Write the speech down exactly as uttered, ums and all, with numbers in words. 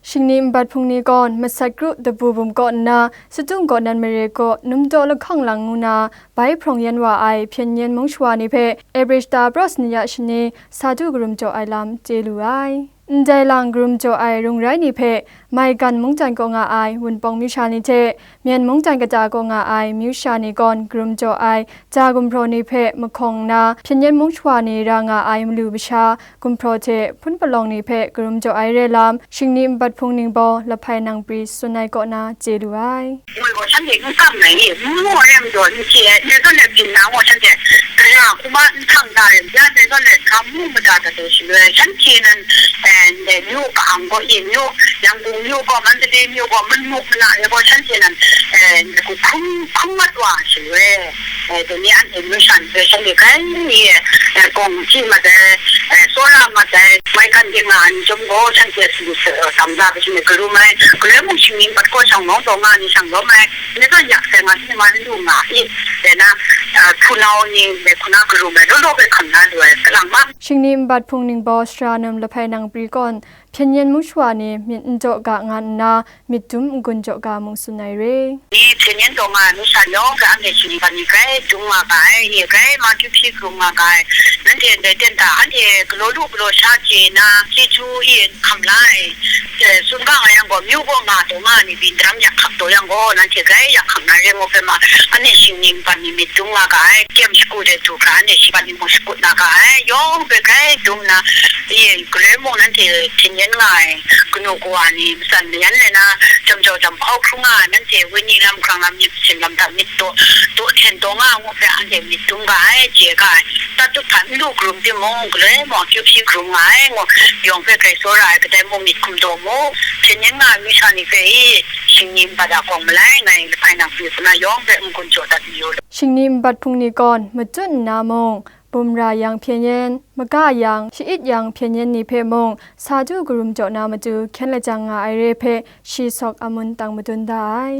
Shingni nbat hpung ni gawn masat kru dabu bum kaw nna, Sadung kaw nan mare kaw numdaw lahkawng lang ngu na bai hprawng yan wa ai Hpyen Yen mung shawa ni hpe Abrishta Bros ni a shani sa du karum jaw ai lam chye lu ai. Ndai lang karum jaw ai rung rai ni hpe, Maigan mungdan kaw nga ai Wunpawng myu sha ni hte, Myen mungdan kata kaw nga ai myu sha ni gawn karum jaw ai ja gumhpraw ni hpe mahkawng nna, Hpyen Yen mung shawa ni ra nga ai malu masha gumhpraw hte hpun palawng ni hpe karum jaw ai re lam, shingni nbat hpung ningbaw Lahpai Nangpri tsun ai kaw na chye lu ai. Ngoi gaw shanhte n kam ai ni, n mu ai majaw n chye ai, dai zawn le byin na gaw shanhte gara hkrum a n hkang da ai, ya dai zawn le hkam mu mada dat ai shaloi, shanhte nan, eh, ndai myu ka-ang gaw, e myu, Yangon myu gaw, Mandalay myu gaw, Manmuk mana e gaw, shanhte nan, eh, ndai hku hkrum, hkrum mat wa ai shaloi, eh, dai ni anhte myu shan hpe shanhte grai ni, eh, kawng chyi mat ai, eh, tsawra mat ai, Maigan de nga ai ni chyawm gaw, shanhte sumsat, eh, tam da ai shaloi karum ai, galoi mung shingni nbat kaw shang nawng taw nga ai ni shang lawm ai, Ndai zawn yak sai ma, sini ma n lu nga i, dai na, ah, hpunau ni, dai hku na karum ai, law law hpe hkam na lu ai, salang ma. Shingni nbat hpung ningbaw Sara Num Lahpai Nangpri kawn, Hpyen Yen mung shawa ni myit n jaw ga nga nna, myit dum n-gun jaw ga mung tsun ai re. Ni Hpyen Yen taw nga ai mung sha yawng hpe anhte shingni nbat ni grai dum nga ga ai, ni grai ma kyu hpyi karum nga ga ai, nanhte ndai ten hta, anhte galaw lu galaw sha chye na, chyeju i hkam la ai, eh, tsun ga nga yang gaw, myu gaw nga taw nga ai ni, byin daram yak hkak taw yang gaw, nanhte grai yak hkak na re ngu hpe ma, anhte shingni nbat ni myit dum nga ga ai, kyem shakut ai du hkra, anhte shingni nbat ni mung shakut na ga ai, yawng hpe grai dum na, ye, galoi mung nanhte hpyen yen nga ai, kanu kawa ni, matsan mayan le na, jam jau jam hkau hkru nga ai, nanhte wenyi lam, hkrang lam, myit sin lam hta myit taw, taw hten taw nga ai ngu hpe, anhte myit dum ga ai, chye ga ai. Tatut hta n lu karum timung, galoi mung akyu hpyi karum nga ai ngu, yawng hpe grai tsawra ai, kadai mung myit hkum taw mu, hpyen yen nga ai myu sha ni hpe i, shingni nbat a kawng malai ngai, Lahpai Nangpri hku na yawng hpe n-gun jaw dat mayu. Shingni nbat hpung ni gawn, matut nna mung, bum ra yang hpyen yen, maga yang, sha-it yang hpyen yen ni hpe mung, sa du karum jaw na matu, hkyen lajang nga ai re hpe, shi sawk amun tang madun da ai.